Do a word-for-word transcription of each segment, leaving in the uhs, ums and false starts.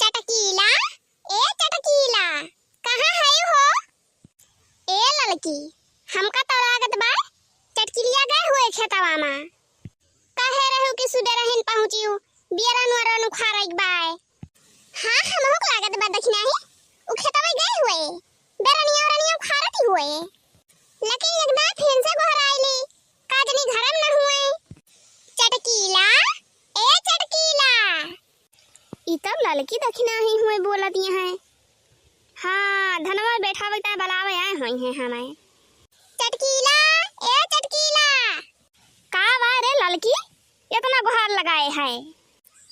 चटकीला, ए चटकीला, कहाँ है हो? ए ललकी, हमका तो लागत बा चटकिलिया गए हुए खेतवा मा। कहे रहू कि सुबेरहिन पहुँचिउ, बियरन वरन उखारइ के बाय। हाँ, हमहू के लागत बा दखिनाही, उ खेतवा गए हुए, बेरनिया ओरनिया उखारत हुए। लेकिन एकदम फिन से गोहराइली, का जनी घरम न हुए। चटकीला, ए चटकीला। ई तब ललकी दखिनाही हुए बोलत यहाँ। हाँ, धनवा बैठावे के ताईं बलावे आए होइहैं हमें। चटकीला, ए चटकीला। का बा रे ललकी, इतना गोहार लगाए है?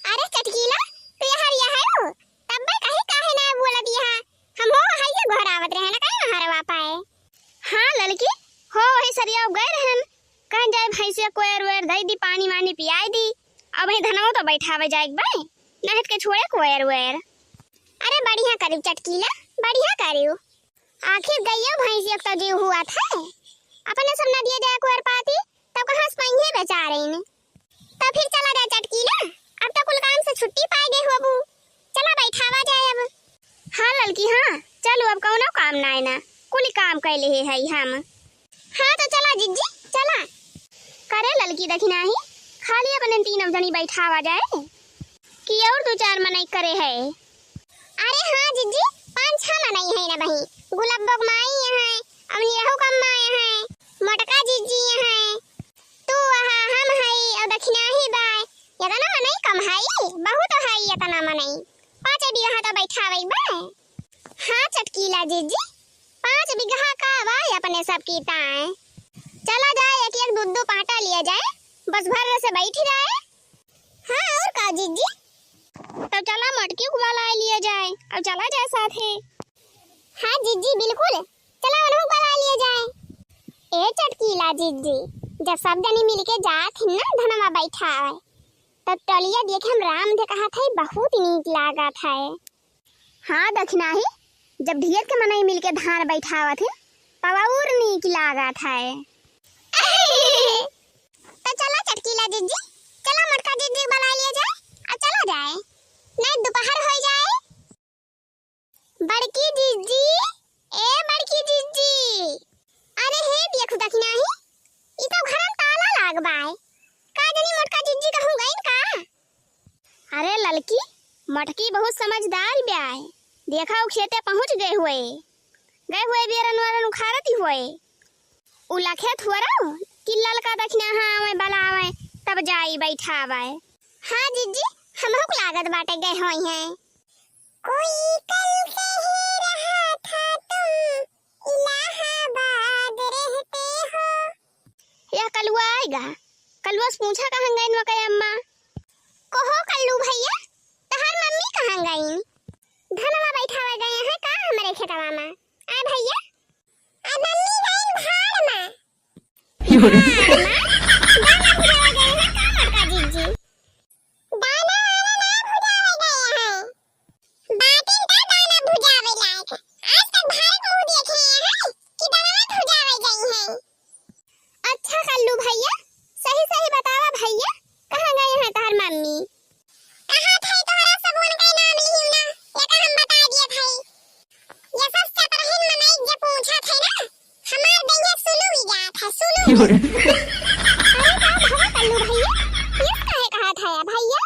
अरे चटकीला, तू यहाँ रिया है हो? तब बे कहीं काहे ना बोलत यहाँ? हम हो हइये गोहरावत रहे ना, कहीं वहाँ रवा पाए। हाँ ललकी, हो वही सरिया गए रहन, कहीं जाए भैंसिया कोयर वोयर धई दी, पानी वानी पियाई दी। अब ही धनवा तो बैठावे जाए के बा, नहीं तो के छोड़े कोयर वोयर। अरे बढ़िया करिउ चटकीला, बढ़िया करिउ। आखिर गइयो भैंसिया के तो जीव हुआ था, अपने सब नदिया जाए कोयर पाती, तब कहाँ से पइहे बेचारे इन्हें। तो फिर चला जाए चटकीला, अब तो कुल काम से छुट्टी पाए गए होबू, चला बैठावा जाए अब। हाँ ललकी, हाँ चलू, अब कौनो काम ना है ना, कुल काम कैले है हम। हाँ तो चला जिज्जी, चला। करे ललकी दखिनाही, खाली अपने तीनों जनी बैठावा जाए कि और दो चार मनई करे है? अरे हाँ जिज्जी, पाँच छह मनई है ना बही, गुलब्बो के माई है, अवनी रहू का माई है, मोटका जिज्जी है, तू अहा, हम हई, अउ दखिनाही बाय। एतना मनई कम हई, बहुत हई एतना मनई। पाँच बीघा तो बैठावे बाय। हाँ चटकीला जिज्जी, पाँच बीघा का बाय अपने सब की ताय। चला जाए, एक एक दू दू पाटा लिया जाए, बस भर से बैठी रहे। हाँ और का जिज्जी? तब चला मटकी को बुला लिया जाए, अब चला जाए साथे। हाँ जिज्जी बिल्कुल, चला उन्हों बुला लिया जाए। ए चटकीला जिज्जी, जब सब जनी मिलके जात ही ना धनवा बैठावे, तब टलिया देखे हम राम दे कहत है, बहुत नीक लागत है। हाँ दखिनाही, जब ढेर के मनई मिलके धान बैठावत ही, तब और नीक लागत है। तो चला चटकीला जिज्जी, चला मोटका जिज्जी बुला लिया जाए, अब चला जाए, नहीं दोपहर हो जाए। बड़की जिज्जी, ए बड़की जिज्जी। अरे हे देखु दखिनाही, ई तो घर में ताला लाग बाय। का जनी मोटका जिज्जी कहूँ गइन का? अरे ललकी, मोटकी बहुत समझदार ब्याय। देखा उ खेते पहुँच गए हुए। गए हुए बियरन वरन उखारत ही हुए। उ लखे थोरउ कि ललका दखिनाहा आवे बलावे, तब जाई बैठावे। हाँ जिज्जी, हमहू के लागत बाटे गए होइहैं। कोई कल कह रहा था तुम इलाहाबाद रहते हो। यह कलुआ आएगा, कलुआ से पूछा कहाँ गइन मकई अम्मा। कहो कल्लू भैया, तहार मम्मी कहाँ गइन? धनवा बैठावे गए हैं का हमरे खेतवा में? आ भैया, आ मम्मी गइन भाड़ में। भाड़ में? दाना भुजावे गए हैं का मोटका जिज्जी? दाना वाना ना भुजावे गए हैं। बाटिन का दाना भुजावे लायक। आज तक भाड़ के मुँह देखे हैं कि दाना भुजावे गई हैं। अच्छा कल्लू भैया, सही सही बतावा भैया, कहाँ गए हैं तोहर मम्मी? कहा थे तोहरा सब उनका नाम लिहियो ना, ये का हम बता दिए थे। ये सब चतरहीन मनई जे पूछा थे ना, हमार दहिया सुलू ही जात है, सुलू ही। अरे का भवा कल्लू भैया, ये काहे कहा था भैया?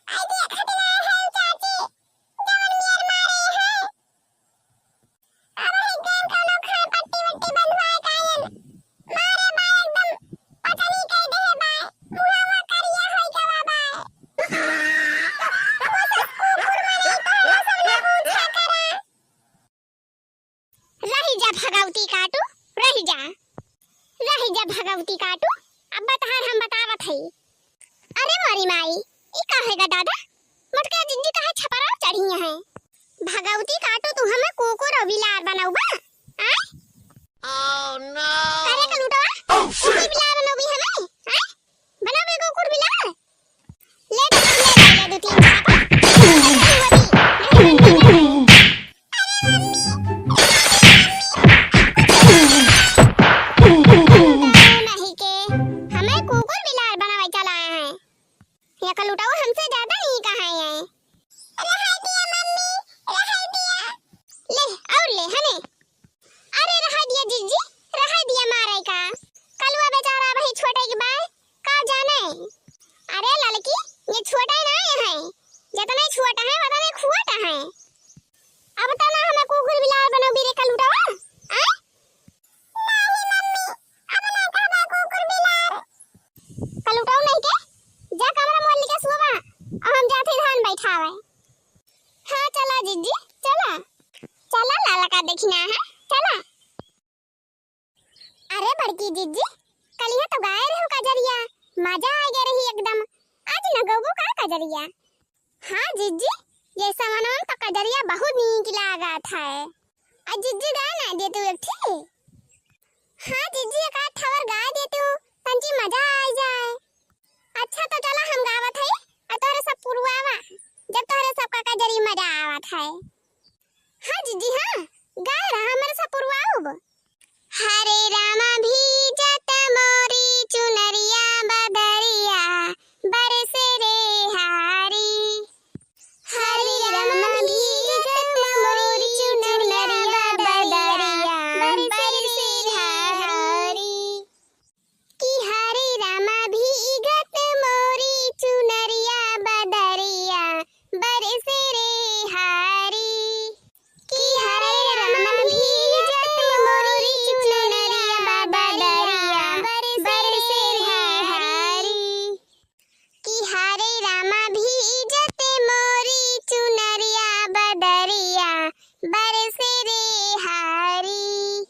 आई देखत ना है चाची, जवन मेर मारे है। अब ही गेम कौनो खाए पट्टी वट्टी बंधवाए कायन। मारे बा एकदम पटनी कई देहे बा। मुहावा करिया होई गवा बा। कुकुर मने तोहरा सबने पूछा करा। रही जा भगवती काटू, रही जा। रही जा भगवती काटू, अब तहार हम बतावत हई। अरे मोरी माई, ई का है गा दादा? मोटका जिज्जी काहे छपरा चढ़ी हैं? भगवती काटू तू हमें कुकुर और बिलार बनौबा? आय? Oh no! करे कलूटवा? Oh, shit! तू बिलार बनौबी हमें? आय? बनौबी कुकुर बिलार? ले तो ले ले दो तीन झापड़। अरे मम्मी, नहीं के, हमें कुकुर बिलार बनावे चला आए हैं। ये कलूटवा हमसे ज्यादा ही कहा है। अरे हाय दिया बड़की, ये छोटा ही ना है, जितने छोटा है, उतने खुआटा है। अब तो ना हमें कुकुर बिलार बनउबी रे कलुटवा, आय? नहीं मम्मी, अब ना कहबा कुकुर बिलार। कलुटऊ नहीं के, जा कमरा में लिके सोवा, अब हम जाते धान बैठावे। हाँ, चला जिज्जी, चला। चला, लाला का देखना है, चला। अरे बड़की जिज्जी, कलिया तो गाए रहो कजरिया, मजा आ गया रही एकदम। आज न गउबो का कजरिया? हाँ जिज्जी, ये समनवा में तो कजरिया बहुत नीक लागत है। आ जिज्जी गाए ना दे तू एक ठे। हाँ जिज्जी, एक आध ठवर गाए दे तू, तंची मजा आ जाए। अच्छा तो चला हम गावत है, आ तोहरे सब पुरवावा, जब तोहरे सब का कजरी मजा आवत है। हाँ जिज्जी, हाँ, गाए रहा, हमरे सब पुरवाउब। हरे रामा भीजत मोरी चुनरिया बदरिया बरसे रे हारी। हरे रामा भीजत मोरी चुनरिया बदरिया बरसे रे हारी। कि हरे रामा भीगत मोरी चुनरिया बदरिया बरसे रे हारी। कि हरे रामा भीगत मोरी चुनरिया बदरिया बरसे रे हारी। कि हरे रामा भीजत मोरी चुनरिया बदरिया बरसे रे हारी।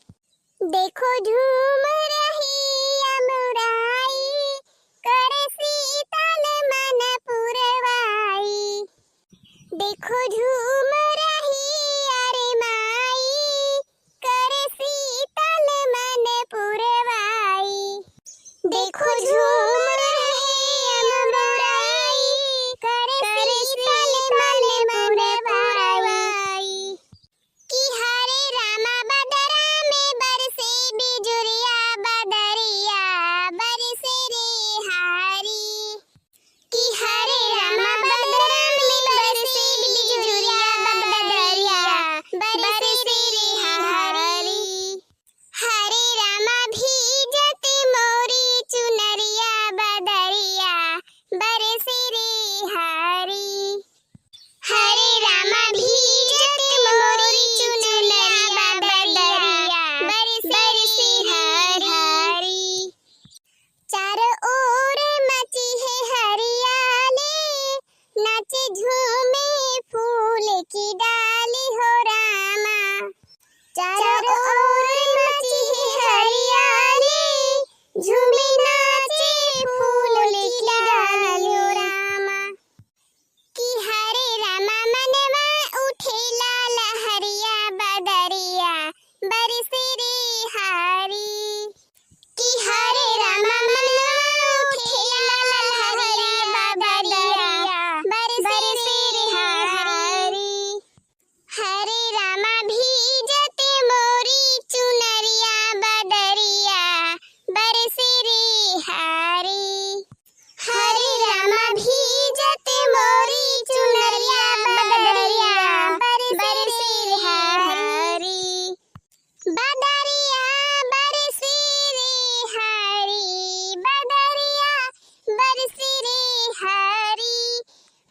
देखो झूम रही अमराई, करे शीतल मन पुरवाई। देखो झूम रही अरे माई, करे शीतल मन पुरवाई। देखो झूम रही अमराई, करे शीतल मन पुरवाई। कि हरे रामा बदरा में बरसे बिजुरिया बदरिया बरसे रे हारी। कि हरे रामा बदरा में बरसे बिजुरिया बदरिया बरसे रे हारी। हरे रामा भीजत मोरी चुनरिया बदरिया बरसे रे हारी। हरे रामा भीजत मोरी चुनरिया बदरिया बरसे हारी। चारों ओर मची है हरियाली, नाचे झूमे फूल की डाली हो रामा। चारों ओर मची है हरियाली, झूमे नाचे फूल की डाली हो रामा। कि हरे रामा मनवा उठेला लहरिया बदरिया बरसे रे हारी। कि हरे रामा मनवा उठेला लहरिया बदरिया बरसे रे हारी। हरे रामा भीजत मोरी चुनरिया बदरिया बरसे रे हारी। हरे रामा भीजत मोरी चुनरिया बदरिया बरसे रे हारी। बदरिया बरसे रे हारी, बदरिया बरसे रे हारी।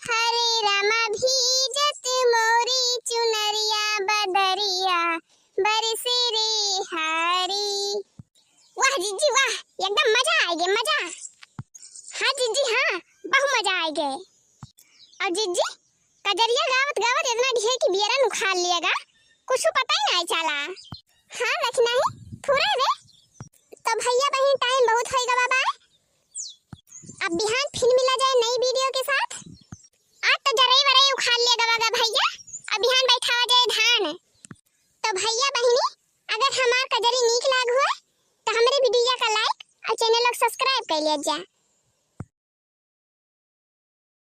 हरे रामा भीजत मोरी चुनरिया बदरिया बरसे रे हारी। वाह जिज्जी वाह, एकदम मजा आइगे, मजा। हाँ जिज्जी हाँ, बहु मजा आइगे। और जिज्जी, कजरिया गावत गावत इतना ढेर की बियरन उखाड़ लिया गा, कुछ पता ही नहीं चला। हाँ, रखना ही, फुरे रे। तो भैया बहिन, टाइम बहुत होई गवा बा। अब बिहान फिर मिला जाए नई वीडियो के साथ। आज तो जरई वरई उखाड़ लिया गवा गा भैया, अब बिहान बैठावा जाए धान। तो भैया बहिनी, अगर हमार कजरी नीक लाग हुए, तो हमरे वीडियो का like और चैनल को सब्सक्राइब कर लिया जा।